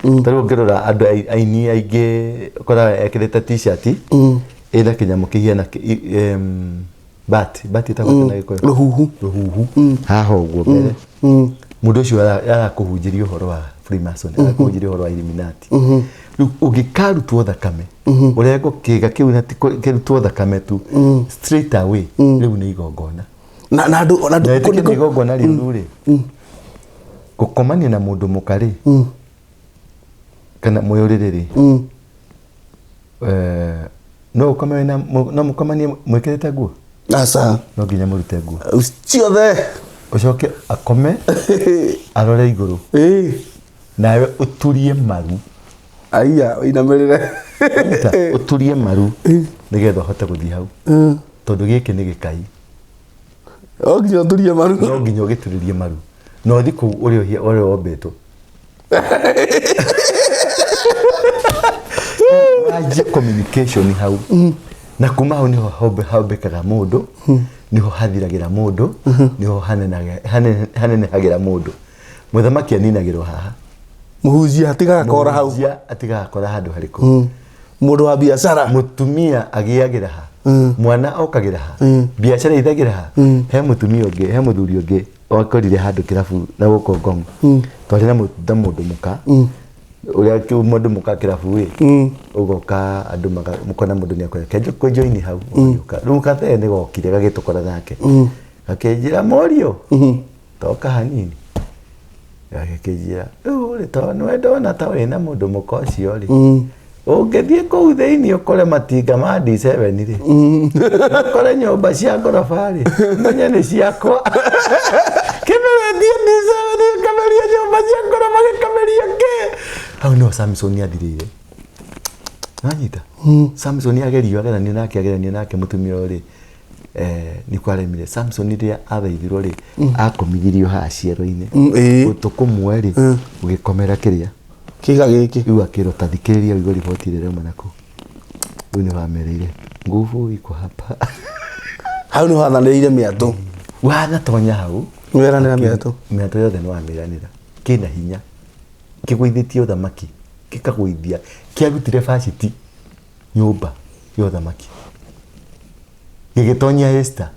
Ta rĩu ũngĩrora andũ aini aingĩ, ũkoraga ekĩrĩte T-shirt ĩna kĩnyamũ kĩhiana bat, bat ĩtagwo atĩa na Gĩkũyũ? Rũhuhu. Rũhuhu haha ũguo mbere. Mũndũ ũcio arakũhunjĩria ũhoro wa Freemason, arakũhunjĩria ũhoro wa Illuminati. Rĩu ũngĩkarutwo thakame, ũrengwo kĩga kĩu na ti kĩrutwo thakame tu straight away, rĩu nĩ igongona. Na andũ na Na andũ ĩtĩkĩre nĩ igongona rĩũru rĩ, gũkomania na mũndũ mũka rĩ, kana mwĩ ũrĩrĩ rĩ, no ũkome wĩna no mũkomanie mwĩkĩrĩte nguo? Aca. No nginya mũrute nguo ciothe. Ũcoke akome arore igũrũ, nawe ũturie maru. Aiya, ũinamĩrĩre. Nyita, ũturie maru nĩgetha ũhote gũthiĩ hau, tondũ gĩkĩ nĩ gĩkai. O nginya ũturie maru. No nginya ũgĩturĩrie maru na ũthiĩ kũu ũrĩa ũrĩa wombĩtwo, wanjie communication hau, na kuma hau niho hombekaga mũndũ, niho hathiragĩra mũndũ, niho hanenehagĩra mũndũ. Mũthamaki aninagĩrwo haha. Mũhunjia atigaga kora hau. Mũhunjia atigaga kora handũ harĩkũ? Mũndũ wa biacara. Mũtumia agĩagĩra ha? Mwana okagĩra ha? Biacara ithagĩra ha? He mũtumia ũngĩ, he mũthuri ũngĩ wakorire handũ kĩrabu na gũkũ Ngong, twarĩ na mũndũ mũka ũrĩa mũndũ mũka kĩrabu ĩ ũgoka andũ mũkona mũndũ nĩ akwenda kenjo kũnjoini hau, ũgagĩũka. Rĩu gathee nĩ gokire gagĩtũkora nake, gakĩnjĩra, "Mũriũ, toka hanini." Gagĩkĩnjĩra, "Rĩu rĩ, tondũ nĩwe ndona ta wĩna mũndũ mũka ũcio rĩ, ũngĩthiĩ kũu thĩinĩ ũkore matinga ma D7 rĩ, na ũkore nyũmba cia ngoroba rĩ, menye nĩ ciakwa." Kĩmeretie D7 gĩkameria nyũmba cia ngoroba, gĩkameria kĩ hau no Samson athirĩire. Wanyita? Samson agerio, ageranio nake, ageranio nake mũtumia ũyũ rĩ, nĩ kwaremire. Samson rĩrĩa athaithirwo rĩ, akomithirio haha ciero-inĩ. Ĩĩ. Gũtũ kũmwe rĩ, gũgĩkomera kĩrĩa Kĩga gĩkĩ. Rĩu akĩrwo, "Ta thikĩrĩria ũigue riboti ĩrĩa ĩrauma nakũu." Rĩu nĩ wamereire nguvu iko hapa. Hau nĩ wathanĩrĩire mĩatũ. Wanatonya hau. Nĩweranĩra mĩatũ. Mĩatũ yothe nĩ wamĩranĩra. Kĩna hinya kĩgũithĩtie ũthamaki, gĩkagũithia, kĩarutire Vashti nyũmba ya ũthamaki, gĩgĩtonyia Esther.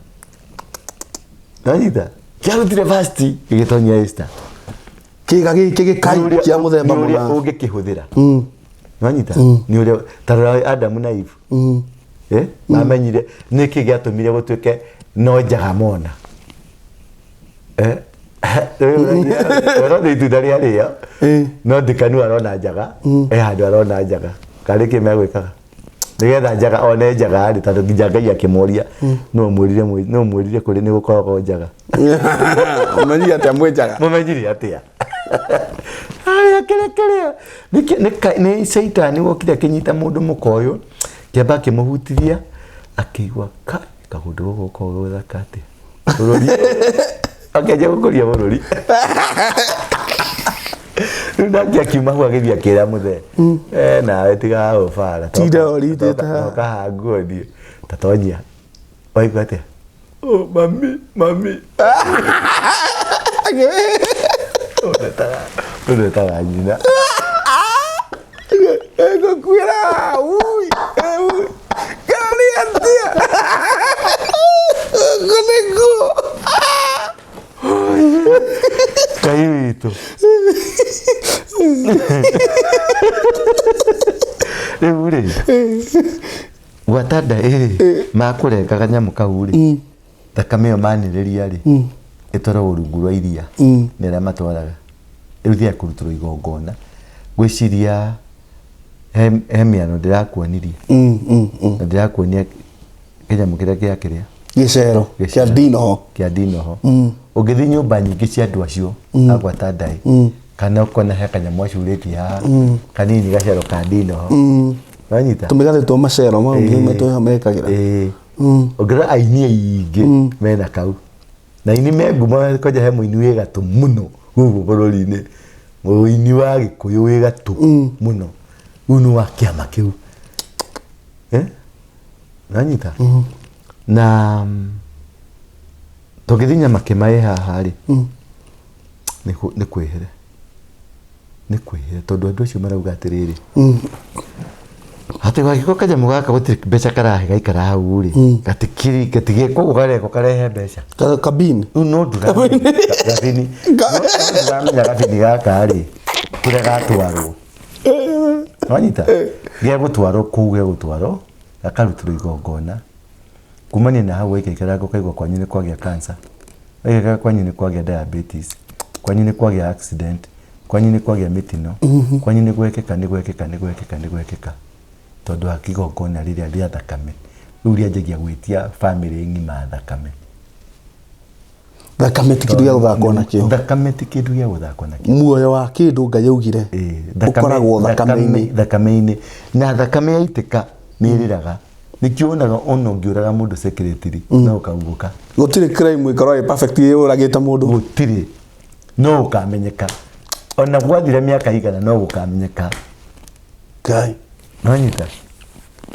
Nanyita? Kĩarutire Vashti gĩgĩtonyia Esther. Kĩga gĩkĩ gĩkai kĩa mũthemba Nĩ ũrĩa mũna. Ũngĩkĩhũthĩra. Nanyita? Nĩ ũrĩa ta rora Adamu na Eve. Mamenyire nĩkĩ gĩatũmire gũtuĩke No njaga mona. Rĩu itunda rĩarĩo. No ndikanu arona njaga, he handũ arona njaga. Karĩ kĩ megwĩkaga? Nĩgetha njaga one njaga rĩ, tondũ nginya Ngai akĩmũria, nũ mwĩrire nũ mwĩrire kũrĩ nĩ gũkoragwo njaga. Ũmenyire atĩa mwĩ njaga? Mũmenyire atĩa? Harĩa kĩrĩa kĩrĩa nĩ caitani wokire akĩnyita mũndũ mũka ũyũ, kĩamba akĩmũhutithia, akĩigua kai kaũndũ gũkũ gakoragwo gĩ gathaka atĩa. Bũrũri akĩanjia gũkũria bũrũri. Rĩu nake akiuma hau agĩthiĩ akĩra mũthee, "Eh, nawe tiga ũbara. Tinda ũritĩte haha." Toka haha nguonie. Ta tonyia. Waigua atĩa? Oh, mami, mami. Ũndetaga nyina. Ngũkuĩra ui ui karĩ atĩa gũkũ nĩkuo. Ngai witũ. Rĩu rĩ, gwata nda ĩ makũrenga kanyamũ kau rĩ, thakame ĩyo manĩrĩria rĩ, ĩtwaragwo rungu rwa iria nĩ arĩa matwaraga. Rĩu thiaga kũrutĩrwo igongona. Ngwĩciria he mĩano ndĩrakuonirie. Na ndĩrakuonia kĩnyamũ kĩrĩa kĩa kĩrĩa Gĩcero kĩa ndinoho. Kĩa ndinoho. Ũngĩthiĩ nyũmba nyingĩ cia andũ acio agwata ndaĩ, kana ũkona he kanyamũ acurĩtie haha kanini gacero ka ndinoho. Wanyita? Tũmĩgathĩ twa macero mau nĩtwo mekagĩra. Ĩĩ. Ũngĩrora aini aingĩ mena kau. Na aini me ngumo kwanja he mũini wĩ gatũ mũno gũkũ bũrũri-inĩ. Mũini wa Gĩkũyũ wĩ gatũ mũno. Rĩu nĩ wa kĩama kĩu. Eh? Nanyita? Na tũngĩthiĩ Nyamakĩma ĩ haha rĩ, nĩ kwĩhere. Nĩ kwĩhere tondũ andũ acio marauga atĩrĩrĩ, atĩ gagĩkorwo kanyamũ gaka gũtirĩ mbeca karahe gaikara hau rĩ, gatikiri gatigĩkwo karekwo karehe mbeca. Kabini. Rĩu no ndũramenya gabini, no ndũramenya gabini gaka rĩ, kũrĩa gatwarwo. Wanyita? Gegũtwarwo kũu gegũtwarwo, gakarutĩrwo igongona. Kumania na hau waikaikara ũkaigua kwanyu nĩ kwagĩa cancer. Waikaikara kwanyu nĩ kwagĩa diabetes. Kwanyu nĩ kwagĩa accident. Kwanyu nĩ kwagĩa mĩtino. Kwanyu nĩ gwekĩka nĩ gwekĩka nĩ gwekĩka nĩ gwekĩka. Tondũ wa kĩgongona rĩrĩa rĩa thakame. Rĩu rĩanjagia gwĩtia bamĩrĩ ng'ima thakame. Thakame ti kĩndũ gĩa gũthakwo nakĩo. Thakame ti kĩndũ gĩa gũthakwo nakĩo. Muoyo wa kĩndũ Ngai augire ũkoragwo thakame-inĩ. Thakame-inĩ. Na thakame yaitĩka nĩ ĩrĩraga. Nĩkĩo wonaga ona ũngĩũraga mũndũ secretly no ũkaugũka. Gũtirĩ crime ĩkoragwo ĩ perfect yũragĩte mũndũ. Gũtirĩ. No ũkamenyeka. Ona gwathira mĩaka igana no gũkamenyeka. Ngai. Nonyita?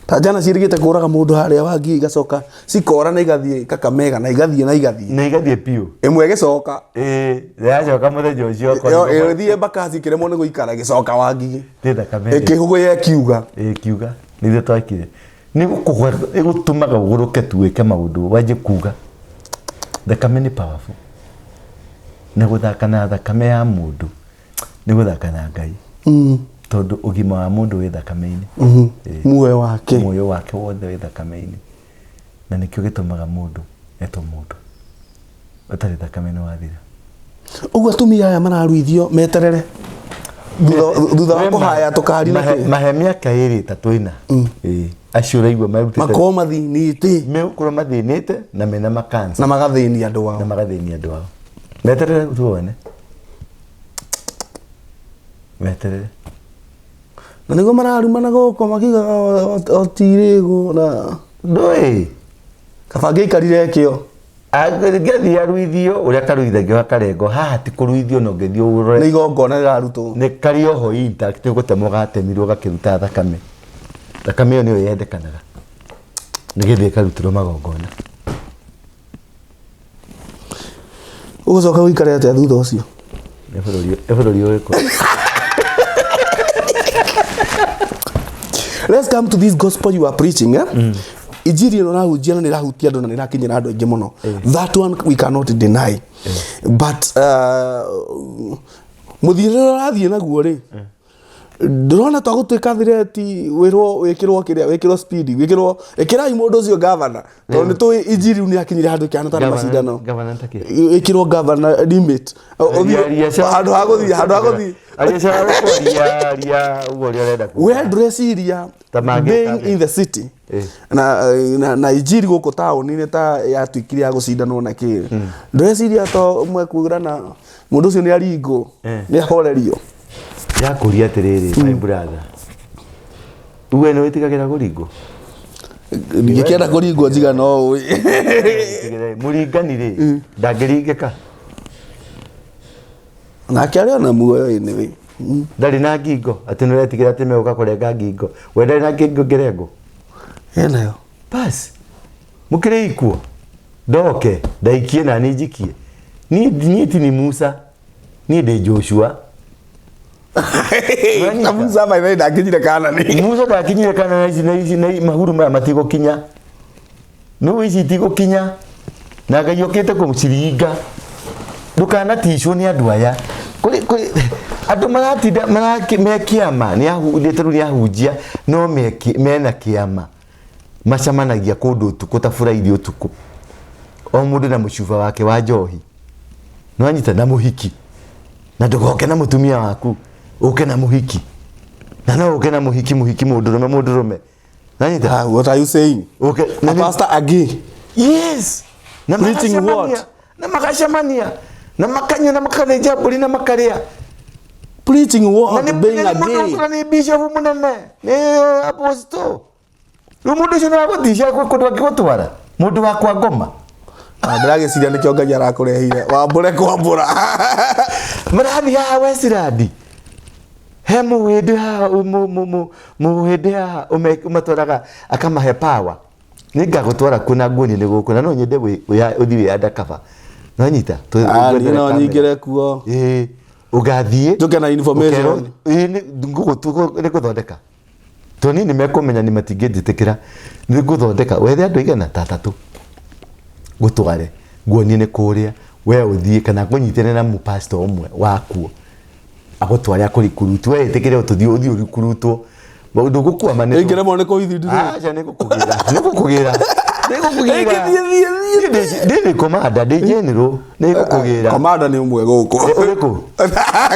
Ta njana ciĩrĩgĩte kũraga mũndũ harĩa Wangigĩ igacoka cikora na igathiĩ Kakamega na igathiĩ na igathiĩ. Na igathiĩ biũ. Ĩmwe ĩgĩcoka. Ĩĩ, yacoka mũthenya ũcio okorwo. Ĩgĩthiĩ Embakasi ĩkĩremwo nĩ gũikara ĩgĩcoka Wangigĩ. Nĩ thakame. Ĩkĩhũgũya ĩkiuga. Ĩkiuga. Nĩ ithuĩ twekire. Nĩ gũtũmaga ũgũrũke tu wĩke maũndũ wanjie kuga. Thakame nĩ powerful. Na gũthaka na thakame ya mũndũ nĩ gũthaka na Ngai. Tondũ ũgima wa mũndũ wĩ thakame-inĩ. Muoyo wake. Muoyo wake wothe wĩ thakame-inĩ. Na nĩkĩo gĩtũmaga mũndũ etwo mũndũ. Ũtarĩ thakame nĩ wathira. Ũguo atumia aya mararuithio meterere thutha wa kũhaya tũkari na kĩ. Mahe mĩaka ĩrĩ ĩtatũ ĩna. Ĩĩ. Acio ũraigua marutĩte. Makorwo mathĩnĩte. Megũkorwo mathĩnĩte na mena makansa. Na magathĩnia andũ ao. Na magathĩnia andũ ao. Meterere tuone. Meterere. Na nĩguo mararumana gũkũ makiugaga otirĩgwo na. Ndũĩ. Kaba angĩaikarire kĩo. Angĩthiĩ aruithio ũrĩa karuithagio gakarengo haha ti kũruithio no ũngĩthiĩ ũrore. Nĩ igongona rĩrarutwo. Nĩ karĩ oho intact nĩ gũtemwo gatemirwo gakĩruta thakame. Thakame ĩyo nĩyo yendekanaga nĩgetha ĩkarutĩrwo magongona. Ũgũcoka ũikare atĩa thutha ũcio? Nĩ bũrũri ũrĩkũ? Let's come to this gospel you are preaching. Eh? Injiri ĩno ũrahunjia na nĩ ĩrahutia andũ na nĩ ĩrakinyĩra andũ aingĩ mũno. That one we cannot deny. But mũthiĩre ũrĩa ũrathiĩ naguo rĩ, Ndĩrona twagũtuĩka thireti wĩrwo wĩkĩrwo kĩrĩa wĩkĩrwo speed wĩkĩrwo ĩkĩrai mũndũ ũcio gavana tondũ nĩ tũĩ injiri rĩu nĩ yakinyire handũ kĩhana tarĩ macindano. Gavana ta kĩ? Ĩkĩrwo gavana limit. Ũthiĩ- handũ ha gũthiĩ handũ ha gũthiĩ. Aria cia kwaria aria ũguo ũrĩa ũrenda kuga. We ndũreciria Ta mangĩka being atĩa? in the city na injiri gũkũ taũni-inĩ ta yatuĩkire ya gũcindanwo na kĩ ndũreciria to mwekugĩrana mũndũ ũcio nĩ aringwo nĩ ahorerio. Ndakũria atĩrĩrĩ, my brother, we nĩ wĩtigagĩra kũringwo? Ndingĩkĩenda kũringwo njiga no ũĩ. Wĩtigĩre- Mũringani rĩ, ndangĩringĩka? Nake arĩ ona muoyo anyway. Ndarĩ na ngingo atĩ nĩ ũretigĩra atĩ megũka kũrenga ngingo? We ndarĩ na ngingo ĩngĩrengwo? Enayo. Bas, mũkĩrĩ ikuo ndoke ndaikie na niĩ njikie. Niĩ ti ni Musa, niĩ ndĩ Joshua. Na Musa by the way ndakinyire kana ni. Musa ndakinyire kana na ici na ici na mahuru maya matigũkinya, nũ ici itigũkinya, na Ngai okĩte kũciringa. Ndũkanaticwo nĩ andũ aya. Kũrĩ andũ maratinda me kĩama nĩ tarĩu nĩ ahunjia no mena kĩama macemanagia kũndũ ũtukũ ta buraidi ũtukũ, o mũndũ na mũcuba wake wa njohi, nĩwanyita, na mũhiki, na ndũgoke na mũtumia waku, ũke na mũhiki, na no ũke na mũhiki, mũhiki mũndũrũme, mũndũrũme, nanyita. Ah, what are you saying? Ũke A pastor again? Yes, na Preaching magacemania, what? Na magacemania na makanyua na makathĩnja mbũri na makarĩa. Preaching what? Na nĩ Being a mũndũ gay. ũkũra nĩ bishop mũnene, nĩ apostle. Rĩu mũndũ ũcio nĩwagũtica kũndũ angĩgũtwara mũndũ wa kwa ngoma. Ah, ndĩragĩciria nĩkĩo Ngai arakũreheire wambũre kwambũra. Marathiĩ haha Westland, he mũhĩndĩ haha, mũhĩndĩ haha ũmatwaraga akamahe power. Nĩngagũtwara kuo na nguonie nĩ gũkũ, na no nyende ũthiĩ wĩ undercover, nonyita. Ah, niĩ no nyingĩre kuo. Ĩĩ, ũgathiĩ Njũke na information. Ũkerwo- ĩĩ, nĩngũthondeka to niĩ nĩmekũmenya nĩ matingĩnjĩtĩkĩra. Nĩngũthondeka wethe andũ aigana ta atatũ ngũtware nguonie nĩ kũrĩa we ũthiĩ, kana ngũnyitĩre na mũpastor ũmwe wakuo agũtware akũrikurutu. We ĩtĩkĩre tũthiĩ, ũthiĩ ũrikurutwo, ndũgũkwama nĩ Ingĩremwo nĩ kũithindira. Aca, nĩngũkũgĩra, nĩngũkũgĩra, nĩngũkũgĩra. Ĩngĩthiĩ, thiĩ, thiĩ. Ndĩ commander, ndĩ general, nĩngũkũgĩra. Commander nĩ ũmwe gũkũ. Ũrĩkũ?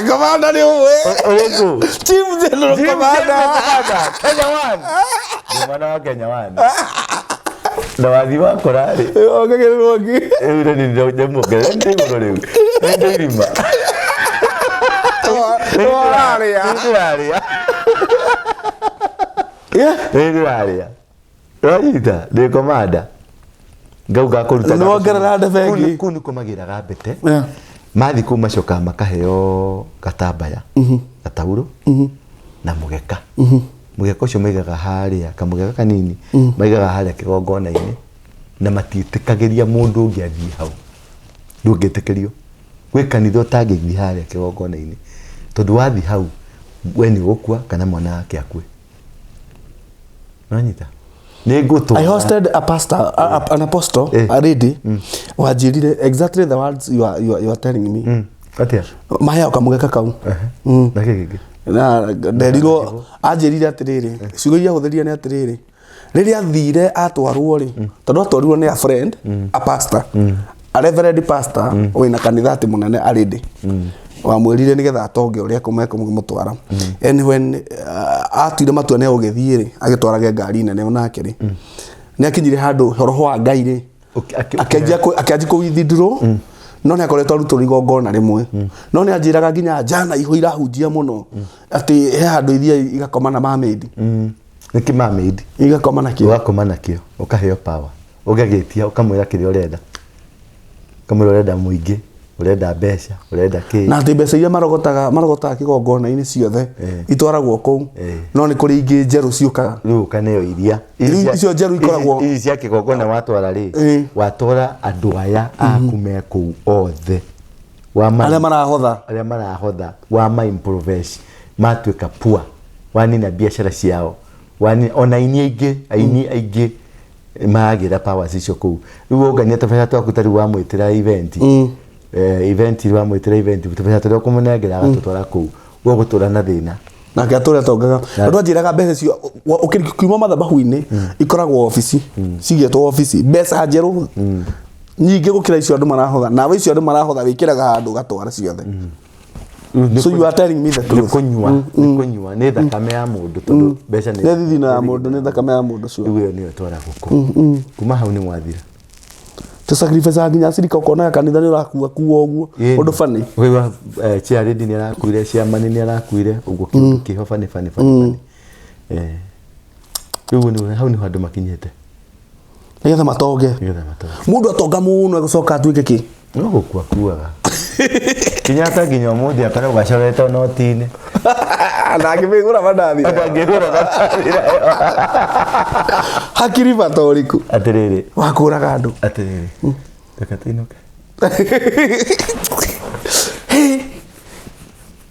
Commander nĩ ũmwe. Ũrĩkũ? Chief General Chief Commander. General Commander, Kenya One. Ndĩ mwana wa Kenya One. Na wathi wakora rĩ, Ongagĩrĩrwo ngĩ. Rĩu nĩ ndĩmuongerera, nĩ igũrũ rĩu. Nĩ ndĩ irima. Ũrarĩa. Nĩ ndĩrarĩa. Yeah. Nĩ ndĩrarĩa. Wanyita, ndĩ commander. Ngau gakũruta. Nĩ wongerera ndebe ĩngĩ. Kũu nĩkuo magĩraga mbete. Yeah. Mathiĩ kũu macokaga makaheo gatambaya, gataurũ na mũgeka. Mũgeka ũcio maigaga harĩa, kamũgeka kanini maigaga harĩa kĩgongona-inĩ, na matiĩtĩkagĩria mũndũ ũngĩ athiĩ hau. Ndũngĩtĩkĩrio. Gwĩ kanitha ũtangĩthiĩ harĩa kĩgongona-inĩ, tondũ wathiĩ hau we nĩ ũgũkua kana mwana wake akue. Nĩwanyita? Nĩ ngũtwara. I hosted a pastor, an apostle, a lady, wanjĩrire exactly the words you are telling me. Atĩa? Maheagwo kamũgeka kau. Na kĩ kĩngĩ? Na nderirwo anjĩrire atĩrĩrĩ, ciugo iria ahũthĩrire nĩ atĩrĩrĩ, rĩrĩa athire atwarwo rĩ, tondũ atwarirwo nĩ a friend, a pastor, a reverend pastor wĩna kanitha atĩ mũnene a lady wamwĩrire nĩgetha atonge ũrĩa mekũmũtwara. And when atuire matua nĩ egũgĩthiĩ rĩ, agĩtwarage ngari nene onake rĩ, nĩ akinyire handũ roho wa Ngai rĩ akĩanjia kũ withdraw, no nĩ akoretwo arutwo igongona rĩmwe, no nĩ anjĩraga nginya njana iho irahunjia mũno atĩ he handũ ithiaga igakoma na mermaid. Nĩ kĩ mermaid? Igakoma na kĩo. Ũgakoma nakĩo, ũkaheo power, ũgagĩtia, ũkamwĩra kĩrĩa ũrenda, ũkamwĩra ũrenda mũingĩ, ũrenda mbeca, ũrenda kĩ. Na atĩ mbeca iria marogotaga kĩgongona-inĩ ciothe itwaragwo kũu, no nĩ kũrĩ ingĩ njerũ ciũkaga. Rĩu ũkaneo iria. Rĩu icio njerũ ikoragwo- ici cia kĩgongona watwara rĩ, watwara andũ aya aku me kũu othe. Arĩa marahotha. Arĩa marahotha, wama improves matuĩka poor, wanina biacara ciao, wanina ona aini aingĩ, aini aingĩ maragĩra powers icio kũu. Rĩu wongania tũbeca twaku, ta rĩu wamwĩtĩra event, event, wamwĩtĩra event, tũbeca tũrĩa ũkũmũnengera agatũtwara kũu, we ũgũtũra na thĩna. Nake atũre atongaga. Andũ anjĩraga mbeca icio ũkiuma mathabahu-inĩ ikoragwo obici, cigĩtwo obici, mbeca njerũ nyingĩ gũkĩra icio andũ marahotha. Nawe icio andũ marahotha wĩkĩraga handũ ũgatwara ciothe. So you are telling me the Nĩ truth. kũnyua, nĩ kũnyua, nĩ thakame ya mũndũ, tondũ mbeca nĩ Nĩ thithino ya mũndũ, nĩ thakame ya mũndũ cio. Rĩu ĩyo nĩyo ĩtwaragwo kũu. Kuma hau nĩ mwathira. Tũ sacrifice nginya acirika ũkonaga kanitha nĩ ũrakua kuo ũguo. Ũndũ funny. Ũkaigua chairlady nĩ arakuire, chairman nĩ arakuire, ũguo kĩũndũ kĩho funny funny funny funny. Rĩu ũguo nĩguo hau nĩho andũ makinyĩte. Nĩgetha matonge. Nĩgetha matonge. Mũndũ atonga mũno egũcoka atuĩke kĩ? No gũkua kuaga. Kenyatta nginya ũmũthĩ akoragwo acoretwo noti-inĩ. Ndangĩmĩgũra mandathi. Ndangĩgũra mandathi. Hakiri bata ũrĩkũ? Atĩrĩrĩ. Wa kũraga andũ. Atĩrĩrĩ. Reke tũinũke.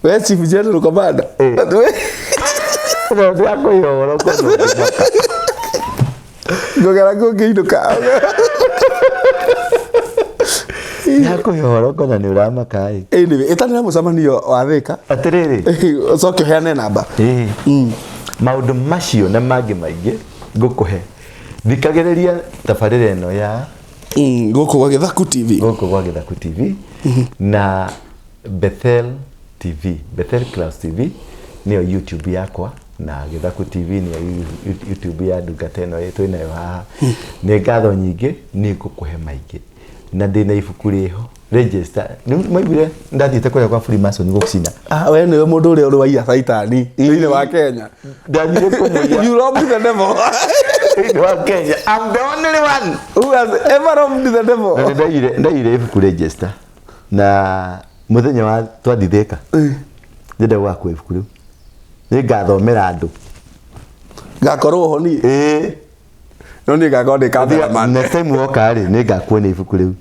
We Chief General Commander. Ndakũhe ũhoro kũndũ. Ngũgera kũngĩinũka. Ndakũhe ũhoro kona nĩ ũramaka ĩ. Anyway, ĩtanĩra mũcemanio wa Thĩka. Atĩrĩrĩ. Ũcoke ũheane namba. Ĩĩ. Maũndũ macio na mangĩ maingĩ ngũkũhe. Thikagĩrĩria tabarĩra ĩno ya Gũkũ gwa Gĩthaku TV. Gũkũ gwa Gĩthaku TV na Bethel TV, Bethel Clouds TV nĩyo YouTube yakwa na Gĩthaku TV nĩyo YouTube ya ndungata ĩno twĩ nayo haha. Nĩ ngatho nyingĩ, nĩ ngũkũhe maingĩ na ndĩna ibuku rĩho register. Nĩ maiguire ndathiĩte kũrĩa kwa Freemason gũcina. Ah, we nĩwe mũndũ ũrĩa ũrĩ waiya caitani thĩinĩ wa Kenya. Ndathire kũmũiya. You robbed the devil. Thĩinĩ wa Kenya. I'm the only one. Who has ever robbed the devil? Na nĩ ndaiyire ibuku register. Na muthenya wa twathithĩka ndĩrenda gũgakua ibuku rĩu nĩngathomera andũ. Ngakorwo ho niĩ. Ĩĩ. No niĩ ngakorwo ndĩ cameraman. Next time woka rĩ nĩngakuonia ibuku rĩu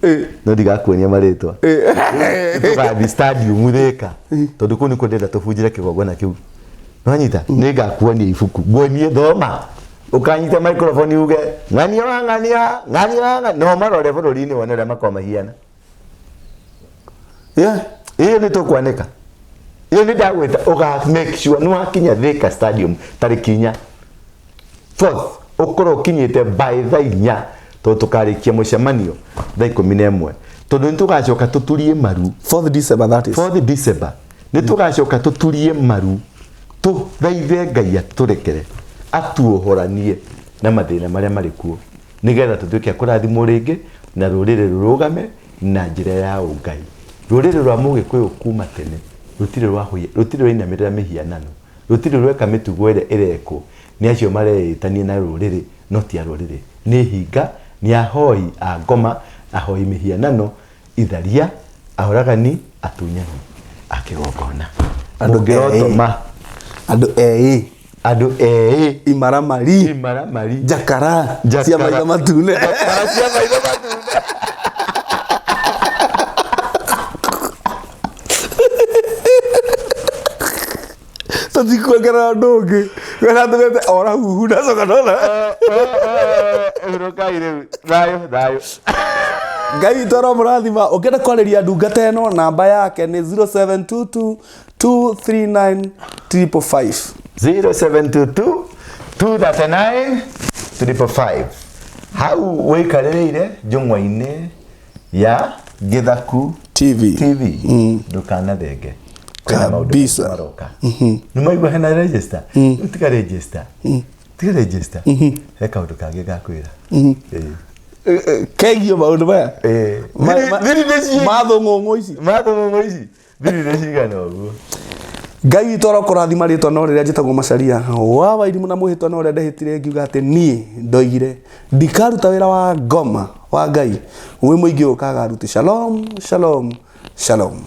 no ndigakuonia marĩtwa. Tũgathiĩ stadium Thĩka tondũ kũu nĩkuo ndĩrenda tũbunjĩre kĩgongona kĩu. Nĩwanyita? Nĩngakuonia ibuku nguonie thoma ũkanyita microphone uge ng'ania wa ng'ania ng'ania wa ng'ania no marore bũrũri-inĩ wone ũrĩa makoragwo mahiana. Yeah. Ĩyo nĩ tũkwanĩka. Ĩyo nĩ ndagwĩta ũga make sure nĩ wakinya Thika Stadium tarĩki 4. Fourth, ũkorwo ũkinyĩte by thaa 4 tondũ tũkarĩkia mũcemanio thaa 11 tondũ nĩ tũgacoka tũturie maru. 4th December that is. 4th December nĩ tũgacoka tũturie maru tũthaithe Ngai atũrekere atuohoranie na mathĩna marĩa marĩ kuo nĩgetha tũtuĩke a kũrathimwo rĩngĩ na rũrĩrĩ rũrũgame na njĩra ya ũngai. Rũrĩrĩ rwa mũgĩkũyũ kuma tene rũtirĩ rwahũya, rũtirĩ rwainamĩrĩra mĩhianano, rũtirĩ rweka mĩtugo ĩrĩa ĩrekwo nĩ acio mareĩtania na rũrĩrĩ no ti a rũrĩrĩ. Nĩ hinga, nĩ ahoi a ngoma, ahoi mĩhianano, itharia, ahoragani, atunyani a kĩgongona. Andũ Mũngĩrotoma. Andũ eĩ. Andũ eĩ. Imaramari. Imaramari. Njakara. Njakara. Cia maitho matune. Njakara cia maitho matune. Tũtikuongerera ũndũ ũngĩ. Wena tũgete ora huhu ndacoka ndona. Hurũkai rĩu. Thayũ, thayũ. Ngai witũ aromũrathima. Ũngĩenda kwarĩria ndungata ĩno namba yake nĩ 0722 239 555. 0722 239 555. Hau wĩikarĩrĩire njũng'wa-inĩ ya Gĩthaku TV. TV. Ndũkanathenge. Kwĩna maũndũ Kabisa. maingĩ maroka. Nĩ maigua hena register? Rĩu tiga register. Tiga register. He kaũndũ kangĩ gakwĩra. Ĩĩ. Kegiĩ maũndũ maya. Ĩĩ. Thiri nĩ ciĩ- Mathũng'ũng'ũ ici. Mathũng'ũng'ũ ici. Thiri nĩ cigana ũguo. Ngai witũ arokũrathima rĩtwa no rĩrĩa njĩtagwo Macharia wa Wairimũ na mwĩhĩtwa no ũrĩa ndehĩtire ngiuga atĩ niĩ ndoigire ndikaruta wĩra wa ngoma wa Ngai wĩ mũingĩ ũkaga aruti. Shalom, shalom, shalom.